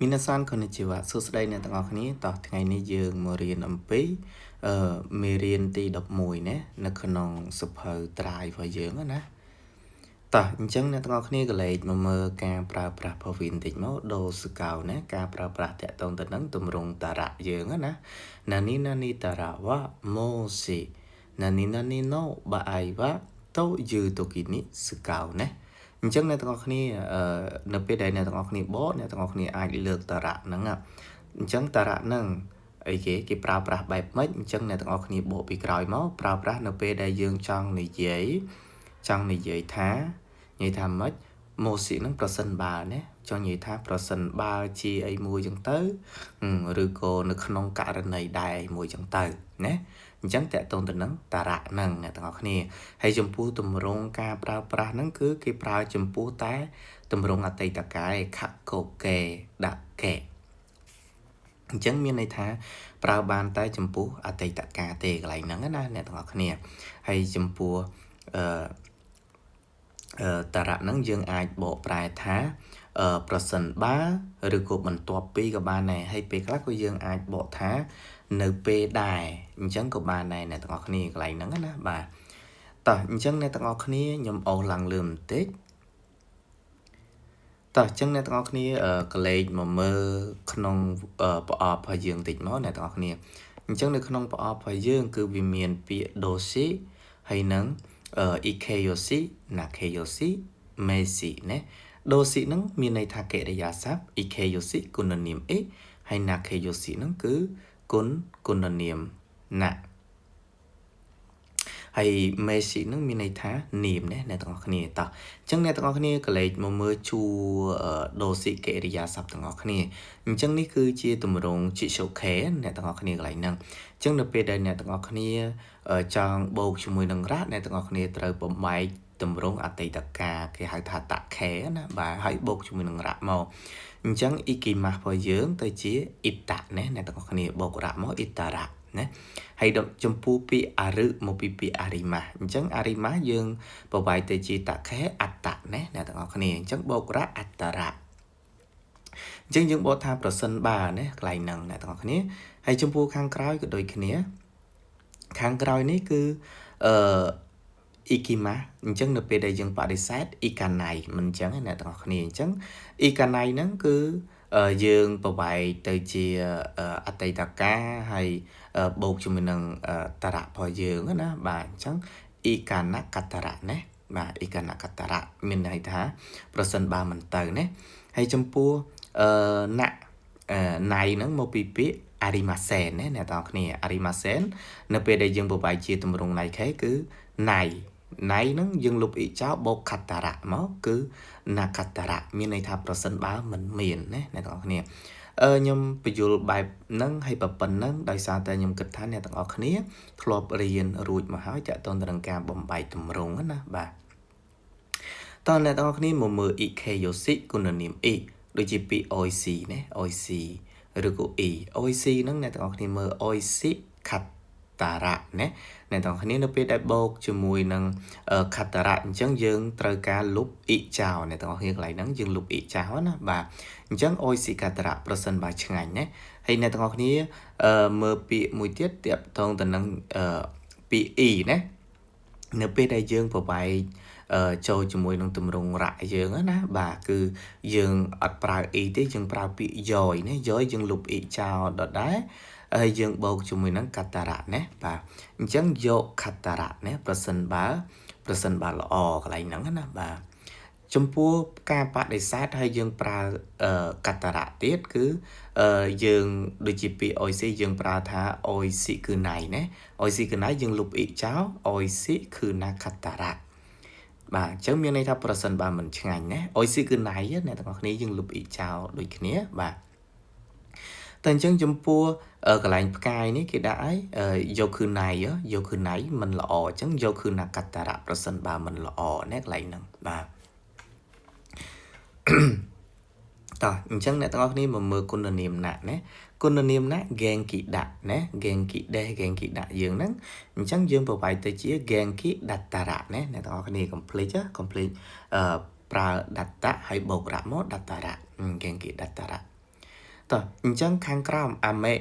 皆さんこんにちはសួស្តីអ្នកទាំងអស់គ្នាតោះថ្ងៃនេះយើងមករៀនអំពីអឺមេរៀនទី11ណានៅក្នុងសភៅត្រាយរបស់យើងណាតោះអញ្ចឹងអ្នកទាំងអស់គ្នាក៏លេចមកមើលការប្រើប្រាស់របស់វាបន្តិចមកដូសកោណាការប្រើប្រាស់តាក់ទងទៅនឹងទម្រង់តារៈយើងណាណានីណានីតារៈវ៉ាម៉ូស៊ីណានីណានីណូបាអៃវ៉ាតូយឺតូគីនីសកោណាអញ្ចឹងអ្នកទាំងអស់គ្នានៅពេលដែលអ្នកទាំងអស់គ្នាបកអ្នកទាំងអស់គ្នាអាចលើកតារៈហ្នឹងអញ្ចឹងតារៈហ្នឹងអីគេគេប្រើប្រាស់បែបម៉េចអញ្ចឹងអ្នកទាំងអស់គ្នាបកពីក្រោយមកប្រើប្រាស់នៅពេលដែលយើងចង់និយាយចង់និយាយថានិយាយថាម៉េចម៉ូស៊ីហ្នឹងប្រសិនបើណាចង់និយាយថាប្រសិនបើជាអីមួយចឹងទៅឬក៏នៅក្នុងករណីដែរអីមួយចឹងទៅណាអញ្ចឹងតកតងទៅនឹងតារៈហ្នឹងអ្នកទាំងអស់គ្នាហើយចំពោះទម្រង់ការប្រើប្រាស់ហ្នឹងគឺគេប្រើចំពោះតែទម្រង់អតីតកាលខកូកេដាក់កេអញ្ចឹងមានន័យថាប្រើបានតែចំពោះអតីតកាលទេកន្លែងហ្នឹងណាអ្នកទាំងអស់គ្នាហើយចំពោះអឺតារៈហ្នឹងយើងអាចបកប្រែថាប្រសិនបើឬក៏បន្ទាប់ពីក៏បានដែរហើយពេលខ្លះក៏យើងអាចបកថានៅពេលដែរអញ្ចឹងក៏បានដែរអ្នកទាំងអស់គ្នាកន្លែងហ្នឹងណាបាទតោះអញ្ចឹងអ្នកទាំងអស់គ្នាខ្ញុំអូសឡើងលឿនបន្តិចតោះអញ្ចឹងអ្នកទាំងអស់គ្នាកលេចមកមើលក្នុងប្រអប់របស់យើងតិចមកអ្នកទាំងអស់គ្នាអញ្ចឹងនៅក្នុងប្រអប់របស់យើងគឺវាមានពាក្យ doshi ហើយនឹង ikeyoshi nakeyoshi meshi ណា doshi ហ្នឹងមានន័យថាកិរិយាសព្ទ ikeyoshi គុណនាម i ហើយ nakeyoshi ហ្នឹងគឺគុណគុណនាមណាហើយមេស៊ីនឹងមានន័យថានាមណាអ្នកទាំងអស់គ្នាតោះអញ្ចឹងអ្នកទាំងអស់គ្នាក៏លេចមកមើលជួដូស៊ីកិរិយាសព្ទទាំងអស់គ្នាអញ្ចឹងនេះគឺជាទម្រង់ជីសូខេអ្នកទាំងអស់គ្នាកន្លែងហ្នឹងអញ្ចឹងនៅពេលដែលអ្នកទាំងអស់គ្នាចង់បូកជាមួយនឹងរ៉ាអ្នកទាំងអស់គ្នាត្រូវបំបែកទម្រង់អតីតកាលគេហៅថាតខេណាបាទហើយបូកជាមួយនឹងរ៉ាមកអញ្ចឹងអ៊ីគីម៉ាស់របស់យើងទៅជាអ៊ីតាណាអ្នកទាំងអស់គ្នាបូករ៉ាមកអ៊ីតារ៉ាណាហើយចំពោះពាក្យអរិមកពីពាក្យអរិម៉ាអញ្ចឹងអរិម៉ាយើងប្រវាយទៅជាតខេអត្តៈណាអ្នកទាំងអស់គ្នាអញ្ចឹងបូករ៉ាអត្តរៈអញ្ចឹងយើងបកថាប្រសិនបើណាកន្លែងហ្នឹងអ្នកទាំងអស់គ្នាហើយចំពោះខាងក្រោយក៏ដូចគ្នាខាងក្រោយនេះគឺអឺអ៊ីគីម៉ាអញ្ចឹងនៅពេលដែលយើងបដិសេធអ៊ីកាណៃមិនអញ្ចឹងអ្នកទាំងអស់គ្នាអញ្ចឹងអ៊ីកាណៃហ្នឹងគឺយើងប្រវាយទៅជាអតីតកាលហើយបូកជាមួយនឹងតរៈរបស់យើងណាបាទអញ្ចឹងអ៊ីកានកតរៈណាបាទអ៊ីកានកតរៈមានន័យថាប្រសិនបើមិនទៅណាហើយចំពោះអឺណណៃហ្នឹងមកពីពាក្យអារីម៉ាសែនណាអ្នកទាំងគ្នាអារីម៉ាសែននៅពេលដែលយើងបបាយជាទម្រង់ណៃខេគឺណៃណៃហ្នឹងយើងលុបអ៊ីចោលបូកខតរៈមកគឺណាខតរៈមានន័យថាប្រសិនបើមិនមានណាអ្នកទាំងអស់គ្នាអឺខ្ញុំបញ្យល់បែបហ្នឹងហើយប៉ុណ្ណឹងដោយសារតែខ្ញុំគិតថាអ្នកទាំងអស់គ្នាធ្លាប់រៀនរួចមកហើយតាក់ទងទៅនឹងការបំបែកទម្រង់ណាបាទតើអ្នកទាំងអស់គ្នាមកមើល ikeyoshi គុណនាម i ដូចជាពាក្យ oc ណា oc ឬក៏ e oc ហ្នឹងអ្នកទាំងអស់គ្នាមើល oc ខតារៈណាអ្នកទាំងគ្នានៅពេលដែលបូកជាមួយនឹងខតរៈអញ្ចឹងយើងត្រូវការលុបអ៊ីចោលអ្នកទាំងអស់គ្នាកន្លែងហ្នឹងយើងលុបអ៊ីចោលណាបាទអញ្ចឹងអុយស៊ីកតរៈប្រសិនបើឆ្ងាញ់ណាហើយអ្នកទាំងអស់គ្នាមើលពាក្យមួយទៀតទាក់ទងទៅនឹងពាក្យអ៊ីណានៅពេលដែលយើងប្របែកចូលជាមួយនឹងទម្រង់រៈយើងណាបាទគឺយើងអត់ប្រើអ៊ីទេយើងប្រើពាក្យយយណាយយយើងលុបអ៊ីចោលដដែលហើយយើងបូកជាមួយនឹងកតរៈណាបាទអញ្ចឹងយកខតរៈណាប្រសិនបើល្អកន្លែងហ្នឹងណាបាទចំពោះការបដិសេធហើយយើងប្រើកតរៈទៀតគឺយើងដូចជាពាក្យ OC យើងប្រើថា OC គឺណៃណា OC គឺណៃយើងលុបអ៊ីចោល OC គឺណាកតរៈបាទអញ្ចឹងមានន័យថាប្រសិនបើមិនឆ្ងាញ់ណា OC គឺណៃអ្នកទាំងអស់គ្នាយើងលុបអ៊ីចោលដូចគ្នាបាទតែអញ្ចឹងចំពោះកន្លែងផ្កាយនេះគេដាក់ឲ្យយកគឺណៃយកគឺណៃមិនល្អអញ្ចឹងយកគឺណាកតរៈប្រសិនបើមិនល្អណាកន្លែងហ្នឹងបាទតោះអញ្ចឹងអ្នកទាំងអស់គ្នាមកមើលគុណនាមណាណាគុណនាមណាហ្គេងគីដាក់ណាហ្គេងគីដេហ្គេងគីដាក់យើងហ្នឹងអញ្ចឹងយើងប្រវាយទៅជាហ្គេងគីដតរៈណាអ្នកទាំងអស់គ្នាកុំភ្លេចកុំភ្លេចអឺប្រើដតៈហើយបូករៈមកដតរៈហ្គេងគីដតរៈ តោះអញ្ចឹងខាងក្រោម 雨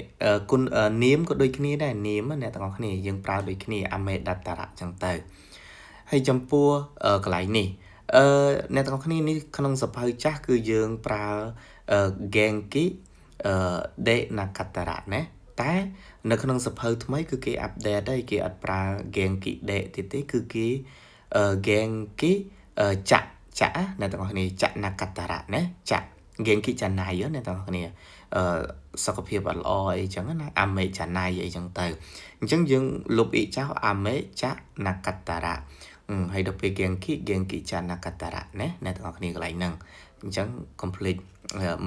គុណនាមក៏ដូចគ្នាដែរនាមអ្នកទាំងអស់គ្នាយើងប្រើដូចគ្នា 雨だったら ចឹងទៅហើយចំពោះកន្លែងនេះអឺអ្នកទាំងអស់គ្នានេះក្នុងសភៅចាស់គឺយើងប្រើ 元気 でなかったら ណាតែនៅក្នុងសភៅថ្មីគឺគេ update ហើយគេអត់ប្រើ 元気で ទៀតទេគឺគេ 元気 じゃ じゃ អ្នកទាំងអស់គ្នា じゃなかったら ណា じゃ 元気じゃない អ្នកទាំងអស់គ្នាអឺសុខភាពអត់ល្អអីចឹងណា 雨じゃない អីចឹងទៅអញ្ចឹងយើងលុប い ចោល 雨じゃなかったら ហើយដល់ពេល 元気 元気じゃなかったら ណាអ្នកទាំងអស់គ្នាកន្លែងហ្នឹងអញ្ចឹង complete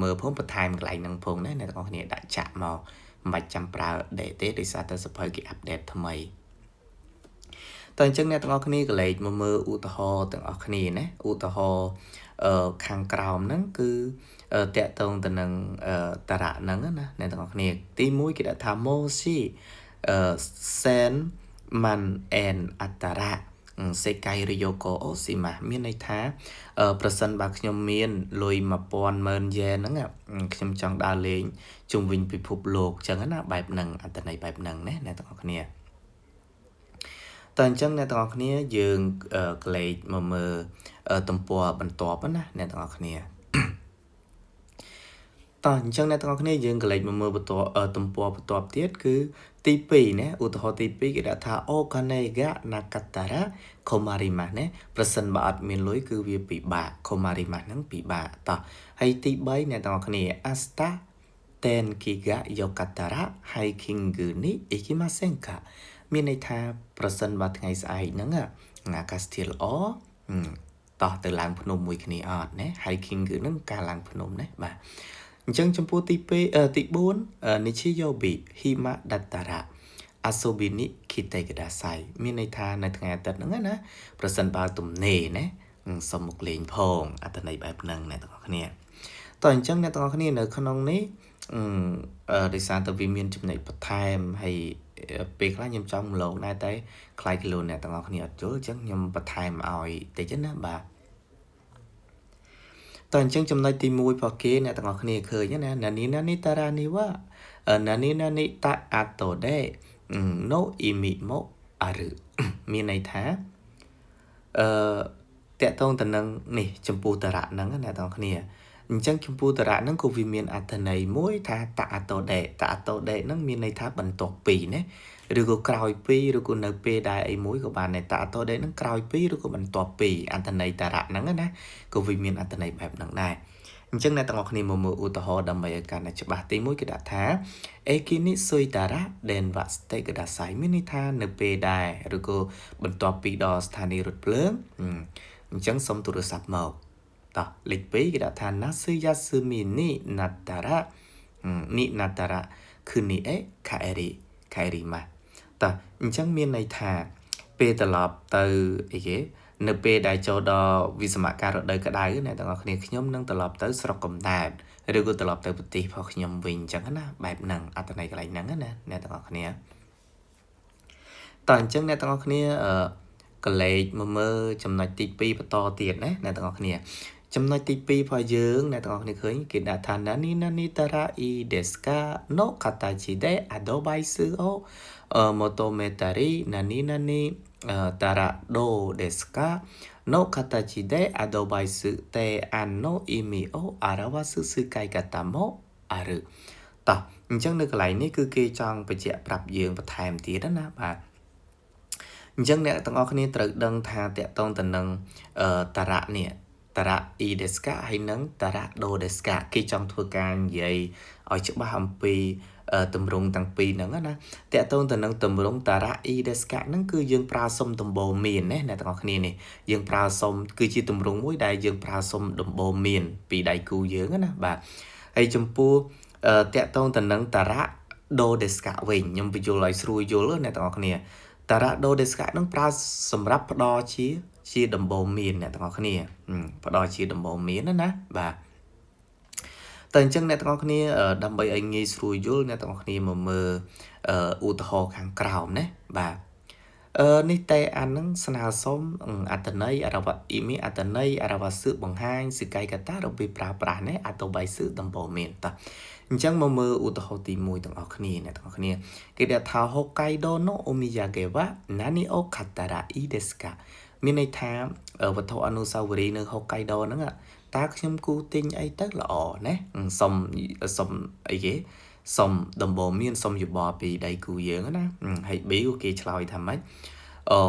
មើលផងបន្ថែមកន្លែងហ្នឹងផងណាអ្នកទាំងអស់គ្នាដាក់ចាក់មកមិនបាច់ចាំប្រើ で ទេដោយសារតែសភៅគេ update ថ្មីតើអញ្ចឹងអ្នកទាំងអស់គ្នាកលេចមកមើលឧទាហរណ៍ទាំងអស់គ្នាណាឧទាហរណ៍អឺខាងក្រោមហ្នឹងគឺតាក់ទងទៅនឹងតារៈហ្នឹងណាអ្នកទាំងអស់គ្នាទី1គេដាក់ថា もし 千万円あったら世界旅行をします មានន័យថាប្រសិនបើខ្ញុំមានលុយ1000ម៉ឺនយ៉ែនហ្នឹងខ្ញុំចង់ដើរលេងជុំវិញពិភពលោកចឹងណាបែបហ្នឹងអត្ថន័យបែបហ្នឹងណាអ្នកទាំងអស់គ្នាតើអញ្ចឹងអ្នកទាំងអស់គ្នាយើងក្លែកមកមើលទំព័របន្ទាប់ណាអ្នកទាំងអស់គ្នាតោះអញ្ចឹងអ្នកទាំងអស់គ្នាយើងក្លែកមកមើលបន្ទាប់ទំព័របន្ទាប់ទៀតគឺទី2ណាឧទាហរណ៍ទី2គេដាក់ថា お金がなかったら困ります ណាប្រសិនបើអត់មានលុយគឺវាពិបាក 困ります ហ្នឹងពិបាកតោះហើយទី3អ្នកទាំងអស់គ្នា 明日天気が良かったらハイキングに行きませんか មានន័យថាប្រសិនបើថ្ងៃស្អែកហ្នឹងអាកាសធាតុល្អតោះទៅឡើងភ្នំមួយគ្នាអត់ណា hiking គឺនឹងការឡើងភ្នំណាបាទអញ្ចឹងចំពោះទី2ទី4 日曜日暇だったら遊びに来てください មានន័យថានៅថ្ងៃអាទិត្យហ្នឹងណាប្រសិនបើទំនេរណាសុំមកលេងផងអត្ថន័យបែបហ្នឹងអ្នកទាំងអស់គ្នាតោះអញ្ចឹងអ្នកទាំងអស់គ្នានៅក្នុងនេះអឺដោយសារតែវាមានចំណុចបន្ថែមហើយពេលខ្លះខ្ញុំចង់ម្លងដែរតែខ្លាចគីឡូអ្នកទាំងអស់គ្នាអត់យល់អញ្ចឹងខ្ញុំបន្ថែមឲ្យតិចណាបាទតើអញ្ចឹងចំណុចទី1របស់គេអ្នកទាំងអស់គ្នាឃើញណា 何々たら には何々た後で の意味もある មានន័យថាអឺតកតងទៅនឹងនេះចំពោះតារៈហ្នឹងអ្នកទាំងអស់គ្នាអញ្ចឹងចំពោះតារៈហ្នឹងក៏វាមានអត្ថន័យមួយថា た後で た後で ហ្នឹងមានន័យថាបន្ទាប់ពីណាឬក៏ក្រោយពីឬក៏នៅពេលដែលអីមួយក៏បានដែរ た後で ហ្នឹងក្រោយពីឬក៏បន្ទាប់ពីអត្ថន័យតារៈហ្នឹងណាក៏វាមានអត្ថន័យបែបហ្នឹងដែរអញ្ចឹងអ្នកទាំងអស់គ្នាមកមើលឧទាហរណ៍ដើម្បីឲ្យកាន់តែច្បាស់ទី1គេដាក់ថា 駅に着いたら電話してください មានន័យថានៅពេលដែលឬក៏បន្ទាប់ពីដល់ស្ថានីយ៍រថភ្លើងអញ្ចឹងសុំទូរស័ព្ទមកតោះលេខ2គេដាក់ថា 夏休みになったらになったら国へ帰り帰ります តោះអញ្ចឹងមានន័យថាពេលត្រឡប់ទៅអីគេនៅពេលដែលចូលដល់វិស្សមកាលរដូវក្តៅអ្នកទាំងអស់គ្នាខ្ញុំនឹងត្រឡប់ទៅស្រុកកំណើតឬក៏ត្រឡប់ទៅប្រទេសរបស់ខ្ញុំវិញអញ្ចឹងណាបែបហ្នឹងអត្ថន័យកន្លែងហ្នឹងណាអ្នកទាំងអស់គ្នាតើអញ្ចឹងអ្នកទាំងអស់គ្នាអឺកលេចមកមើលចំណុចទី2បន្តទៀតណាអ្នកទាំងអស់គ្នាចំណុចទី2របស់យើងអ្នកទាំងអស់គ្នាឃើញគេដាក់ថា 何々たらいいですかの形でアドバイスを求めたり何々たらどうですかの形でアドバイス提案の意味を表す使い方もあるតោះអញ្ចឹងនៅកន្លែងនេះគឺគេចង់បញ្ជាក់ប្រាប់យើងបន្ថែមទៀតណាបាទអញ្ចឹងអ្នកទាំងអស់គ្នាត្រូវដឹងថាតកតងទៅនឹងតារៈនេះតារៈ いいですか ហើយនឹង たらどうですか គេចង់ធ្វើការនិយាយឲ្យច្បាស់អំពីតម្រងទាំងពីរហ្នឹងណាតកតងទៅនឹងតម្រងតារៈ いいですか ហ្នឹងគឺយើងប្រើសុំដំបូន្មានណាអ្នកទាំងអស់គ្នានេះយើងប្រើសុំគឺជាតម្រងមួយដែលយើងប្រើសុំដំបូន្មានពីដៃគូយើងណាបាទហើយចំពោះតកតងទៅនឹង たらどうですか វិញខ្ញុំបញ្យល់ឲ្យស្រួលយល់អ្នកទាំងអស់គ្នា たらどうですか ហ្នឹងប្រើសម្រាប់ផ្ដល់ជាដំបូន្មានអ្នកទាំងអស់គ្នាផ្ដល់ជាដំបូន្មានណាបាទតែអញ្ចឹងអ្នកទាំងអស់គ្នាដើម្បីឲ្យងាយស្រួលយល់អ្នកទាំងអស់គ្នាមកមើលឧទាហរណ៍ខាងក្រោមណាបាទ អឺនេះតែអាននឹងស្នើសុំអត្តន័យអរវអ៊ីមីអត្តន័យអរវសឹបង្ហាញសិកៃកតារបៀបប្រើប្រាស់ណាអតបៃសឹដំបូន្មានតោះអញ្ចឹងមកមើលឧទាហរណ៍ទី1ទាំងអស់គ្នាអ្នកទាំងអស់គ្នាគេដាក់ថាហុកៃដូណូអូមីយ៉ាហ្គេវ៉ាណានីអូខាតារ៉ាអ៊ីដេស្កាមានន័យថាវត្ថុអនុស្សាវរីយ៍នៅហុកៃដូហ្នឹងតើខ្ញុំគូទិញអីទៅល្អណាសុំសុំអីគេសុំដំបូន្មានសុំយោបល់ពីដៃគូយើងណាហើយ B ក៏គេឆ្លើយថាម៉េច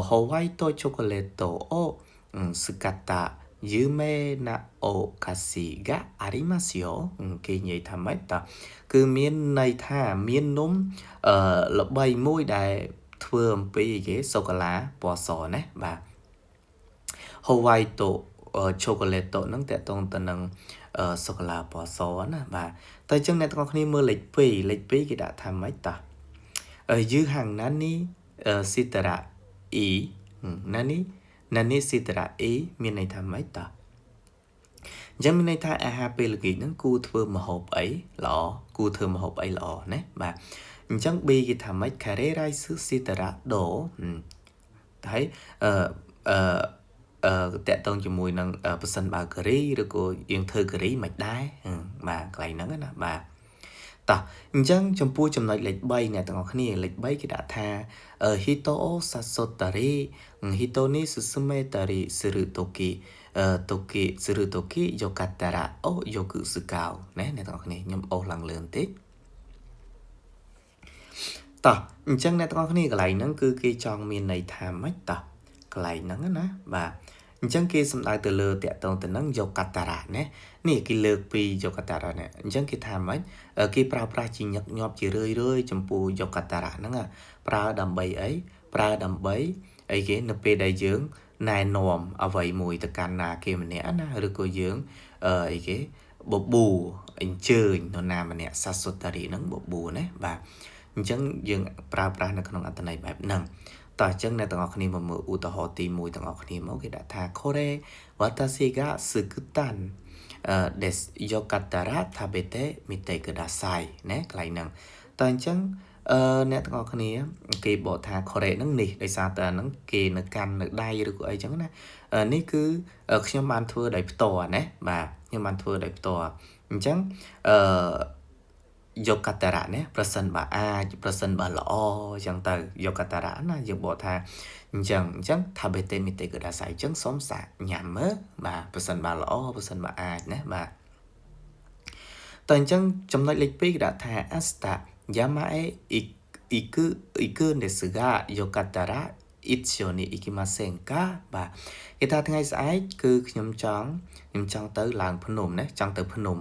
ホワイトチョコレートを使った有名なお菓子がありますよគេនិយាយថាម៉េចតើគឺមានន័យថាមាននំអឺល្បីមួយដែលធ្វើអំពីគេសូកូឡាពណ៌សណាបាទホワイトチョコレートហ្នឹងតកតងទៅនឹងសូកូឡាពណ៌សណាបាទតែអញ្ចឹងអ្នកទាំងអស់គ្នាមើលលេខ2លេខ2គេដាក់ថាម៉េចតោះយឺហាងណានីស៊ីតារ៉ាអ៊ីណានីណានីស៊ីតារ៉ាអ៊ីមានន័យថាម៉េចតោះអញ្ចឹងមានន័យថាអាហារពេលល្ងាចហ្នឹងគួរធ្វើម្ហូបអីល្អគួរធ្វើម្ហូបអីល្អណាបាទអញ្ចឹង B គេថាម៉េច カレーライスしたらどうហើយអឺអឺអឺតកតងជាមួយនឹងប៉ះសិនបើការីឬក៏យើងធ្វើការីមិនដែរបាទកន្លែងហ្នឹងណាបាទតោះអញ្ចឹងចំពោះចំណុចលេខ3អ្នកទាំងអស់គ្នាលេខ3គេដាក់ថាヒトを誘ったり人に勧めたりする時時する時よかったらをよく使うណាអ្នកទាំងអស់គ្នាខ្ញុំអូសឡើងលឿនតិចតោះអញ្ចឹងអ្នកទាំងអស់គ្នាកន្លែងហ្នឹងគឺគេចង់មានន័យថាម៉េចតោះកន្លែងហ្នឹងណាបាទអញ្ចឹងគេសំដៅទៅលើតកតងទៅនឹងយកកតារៈណានេះគេលើកពីយកកតារៈនេះអញ្ចឹងគេថាម៉េចគេប្រើប្រាស់ជាញឹកញាប់ជារឿយរឿយចំពោះយកកតារៈហ្នឹងប្រើដើម្បីអីប្រើដើម្បីអីគេនៅពេលដែលយើងណែនាំអ្វីមួយទៅកាន់ណាគេម្នាក់ណាឬក៏យើងអីគេបបួអញ្ជើញនរណាម្នាក់សាសុតារីហ្នឹងបបួណាបាទអញ្ចឹងយើងប្រើប្រាស់នៅក្នុងអត្ថន័យបែបហ្នឹងតោះអញ្ចឹងអ្នកទាំងអស់គ្នាមកមើលឧទាហរណ៍ទី1ទាំងអស់គ្នាមកគេដាក់ថាこれ私が作ったんですよかったら食べてみてくださいណាកន្លែងហ្នឹងតោះអញ្ចឹងអឺអ្នកទាំងអស់គ្នាគេបកថាこれហ្នឹងនេះដោយសារតែហ្នឹងគេនៅកាន់នៅដៃឬក៏អីចឹងណានេះគឺខ្ញុំបានធ្វើដោយផ្ទាល់ណាបាទខ្ញុំបានធ្វើដោយផ្ទាល់អញ្ចឹងអឺយកកតរៈណាប្រសិនបើអាចប្រសិនបើល្អអញ្ចឹងទៅយកកតរៈណាយើងបកថាអញ្ចឹងអញ្ចឹងថាបេតេមីតេកដាសៃអញ្ចឹងសុំសាកញ៉ាំមើលបាទប្រសិនបើល្អប្រសិនបើអាចណាបាទតើអញ្ចឹងចំណុចលេខ2គេដាក់ថាアスタ山へ行く行くんですがよかったら一緒に行きませんかបាទគេថាថ្ងៃស្អែកគឺខ្ញុំចង់ខ្ញុំចង់ទៅឡើងភ្នំណាចង់ទៅភ្នំ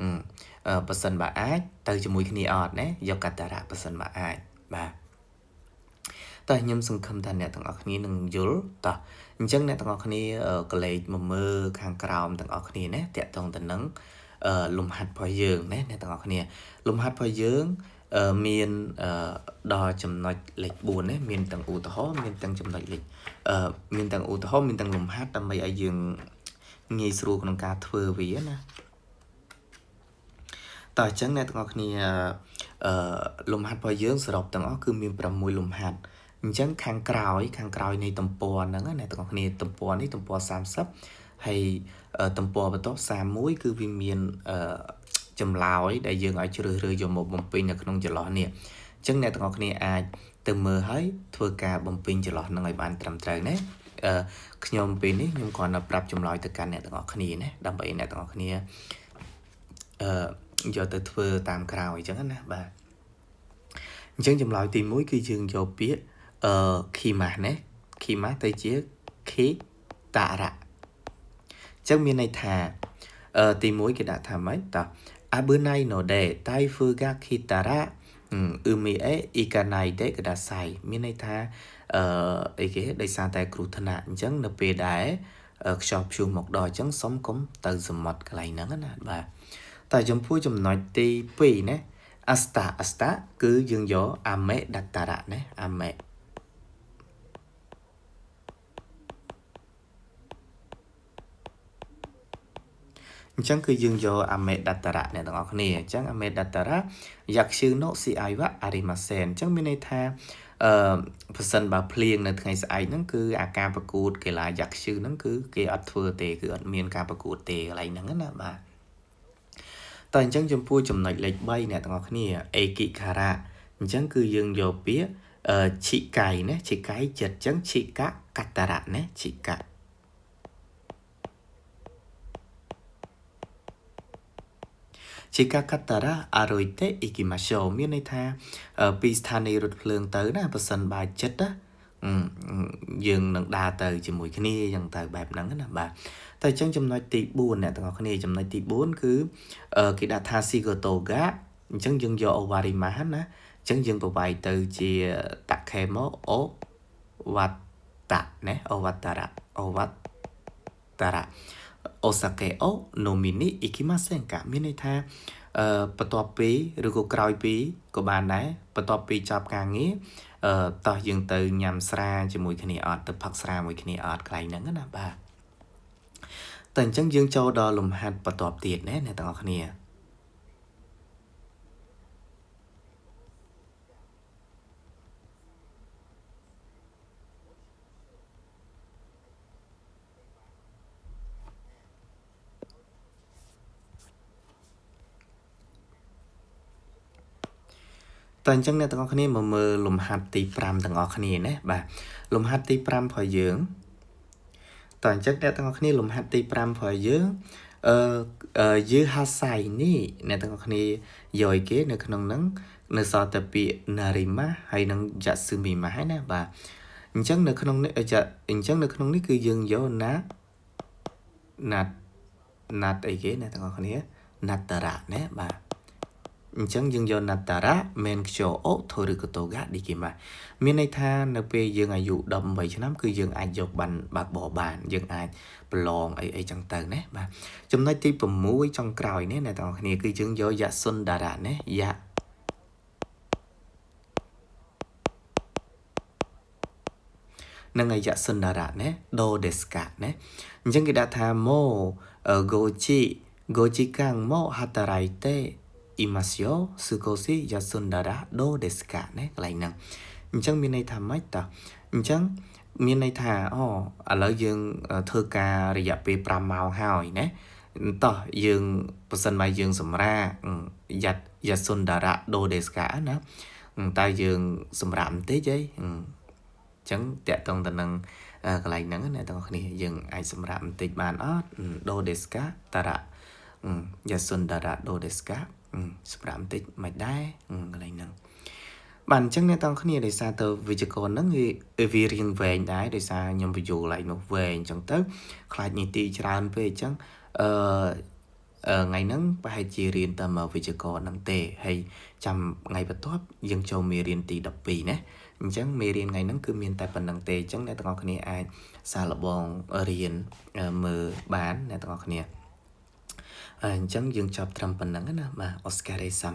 អឺប៉ះសិនបើអាចទៅជាមួយគ្នាអត់ណាយកកតរៈប៉ះសិនបើអាចបាទតើខ្ញុំសង្ឃឹមថាអ្នកទាំងអស់គ្នានឹងយល់តោះអញ្ចឹងអ្នកទាំងអស់គ្នាកលេចមកមើលខាងក្រោមទាំងអស់គ្នាណាតាក់ទងទៅនឹងលំហាត់របស់យើងណាអ្នកទាំងអស់គ្នាលំហាត់របស់យើងមានដល់ចំណុចលេខ4ណាមានទាំងឧទាហរណ៍មានទាំងចំណុចលេខមានទាំងឧទាហរណ៍មានទាំងលំហាត់ដើម្បីឲ្យយើងងាយស្រួលក្នុងការធ្វើវាណាតោះអញ្ចឹងអ្នកទាំងអស់គ្នាអឺលំហាត់របស់យើងសរុបទាំងអស់គឺមាន6លំហាត់អញ្ចឹងខាងក្រោយខាងក្រោយនៃទំព័រហ្នឹងអ្នកទាំងអស់គ្នាទំព័រនេះទំព័រ30ហើយទំព័របន្ទាប់31គឺវាមានអឺចម្លើយដែលយើងឲ្យជ្រើសរើសយកមកបំពេញនៅក្នុងចន្លោះនេះអញ្ចឹងអ្នកទាំងអស់គ្នាអាចទៅមើលហើយធ្វើការបំពេញចន្លោះហ្នឹងឲ្យបានត្រឹមត្រូវណាអឺខ្ញុំពេលនេះខ្ញុំគ្រាន់តែប្រាប់ចម្លើយទៅកាន់អ្នកទាំងអស់គ្នាណាដើម្បីអ្នកទាំងអស់គ្នាអឺយកទៅធ្វើតាមក្រោយអញ្ចឹងណាបាទអញ្ចឹងចម្លើយទី1គឺយើងយកពាក្យអឺខីម៉ាស់ណាខីម៉ាស់ទៅជាខីតារៈអញ្ចឹងមានន័យថាអឺទី1គេដាក់ថាម៉េចតោះ危ないので台風が来たら海へ行かないでくださいមានន័យថាអឺអីគេដោយសារតែគ្រោះថ្នាក់អញ្ចឹងនៅពេលដែលខ្យល់ព្យុះមកដល់អញ្ចឹងសុំកុំទៅសមុទ្រកន្លែងហ្នឹងណាបាទតែចំពោះចំណុចទី2ណាアスタアスタគឺយើងយកអាមេដតារៈណាអាមេ អញ្ចឹងគឺយើងយកអាមេដតរៈអ្នកទាំងអស់គ្នាអញ្ចឹងអាមេដតរៈយ៉ាក់ឈឺណូស៊ីអាយវ៉ាអារីម៉ាសេនអញ្ចឹងមានន័យថាអឺប្រសិនបើភ្លៀងនៅថ្ងៃស្អែកហ្នឹងគឺអាការប្រកួតកីឡាយ៉ាក់ឈឺហ្នឹងគឺគេអត់ធ្វើទេគឺអត់មានការប្រកួតទេកន្លែងហ្នឹងណាបាទតើអញ្ចឹងចំពោះចំណុចលេខ3អ្នកទាំងអស់គ្នាអេគិខារៈអញ្ចឹងគឺយើងយកពាក្យឈិកៃណាឈិកៃចិត្តអញ្ចឹងឈិកៈកតរៈណាឈិកៈឈិកកតរៈអរុយតេអ៊ីគីម៉ាសូមានន័យថាពីស្ថានីយ៍រថភ្លើងទៅណាប្រសិនបើចិត្តណាយើងនឹងដើរទៅជាមួយគ្នាអញ្ចឹងទៅបែបហ្នឹងណាបាទតែអញ្ចឹងចំណុចទី4អ្នកទាំងអស់គ្នាចំណុចទី4គឺគេដាក់ថាស៊ីកូតូហ្គាអញ្ចឹងយើងយកអូវ៉ារីម៉ាណាអញ្ចឹងយើងប្រវាយទៅជាតខេម៉ូអូវ៉ាតៈណាអូវ៉ាតារៈអូវ៉ាតារៈអូសាកេអូណូមីនីអ៊ីគីម៉ាសេនកាមានន័យថាអឺបន្ទាប់ពីឬក៏ក្រោយពីក៏បានដែរបន្ទាប់ពីចប់ការងារអឺតោះយើងទៅញ៉ាំស្រាជាមួយគ្នាអត់ទៅផឹកស្រាមួយគ្នាអត់កន្លែងហ្នឹងណាបាទតែអញ្ចឹងយើងចូលដល់លំហាត់បន្ទាប់ទៀតណាអ្នកទាំងអស់គ្នាតើអញ្ចឹងអ្នកទាំងអស់គ្នាមកមើលលំហាត់ទី5ទាំងអស់គ្នាណាបាទលំហាត់ទី5របស់យើងតើអញ្ចឹងអ្នកទាំងអស់គ្នាលំហាត់ទី5របស់យើងអឺយឺហាសៃនេះអ្នកទាំងអស់គ្នាយកឲ្យគេនៅក្នុងហ្នឹងនៅសល់តែពាក្យណារីម៉ាហើយនិងយ៉ាស៊ឺមីម៉ាហើយណាបាទអញ្ចឹងនៅក្នុងនេះអញ្ចឹងនៅក្នុងនេះគឺយើងយកណាណាត់ណាត់អីគេអ្នកទាំងអស់គ្នាណាត់តារៈណាបាទអញ្ចឹងយើងយកណាត់តារៈមែនខ្យអូថូឬកតូហ្គាឌីគីម៉ាមានន័យថានៅពេលយើងអាយុ18ឆ្នាំគឺយើងអាចយកបានបើកបរបានយើងអាចប្រឡងអីអីចឹងទៅណាបាទចំណុចទី6ចុងក្រោយនេះអ្នកទាំងអស់គ្នាគឺយើងយកយ៉ាសុនតារៈណាយ៉ានឹងអាយៈសុនតារៈណាដូដេស្កាណាអញ្ចឹងគេដាក់ថាម៉ូហ្គូជីហ្គូជីកាំងម៉ូហាតារៃតេអ៊ីម៉ាស្យ៉ូស៊ូកូស៊ីយ៉ាសុនតារៈដូដេស្កាណាកន្លែងហ្នឹងអញ្ចឹងមានន័យថាម៉េចតោះអញ្ចឹងមានន័យថាអូឥឡូវយើងធ្វើការរយៈពេល5ម៉ោងហើយណាតោះយើងប្រសិនបើយើងសម្រាកយ៉ាត់យ៉ាសុនតារៈដូដេស្កាណាតើយើងសម្រាកបន្តិចអីអញ្ចឹងតកតងទៅនឹងកន្លែងហ្នឹងណាទាំងអស់គ្នាយើងអាចសម្រាកបន្តិចបានអត់ដូដេស្កាតារៈយ៉ាសុនតារៈដូដេស្កាសម្រាប់បន្តិចមិនដែរកន្លែងហ្នឹងបាទអញ្ចឹងអ្នកទាំងគ្នាដោយសារទៅវិជ្ជករហ្នឹងវារៀងវែងដែរដោយសារខ្ញុំបញ្យល់ឡើងនោះវែងអញ្ចឹងទៅខ្លាចនីតិច្រើនពេកអញ្ចឹងអឺថ្ងៃហ្នឹងប្រហែលជារៀនតែមកវិជ្ជករហ្នឹងទេហើយចាំថ្ងៃបន្ទាប់យើងចូលមេរៀនទី12ណាអញ្ចឹងមេរៀនថ្ងៃហ្នឹងគឺមានតែប៉ុណ្្នឹងទេអញ្ចឹងអ្នកទាំងអស់គ្នាអាចសាកល្បងរៀនមើលបានអ្នកទាំងអស់គ្នាអញ្ចឹងយើងចប់ត្រឹមប៉ុណ្្នឹងណាបាទអូស្ការេសាម៉ា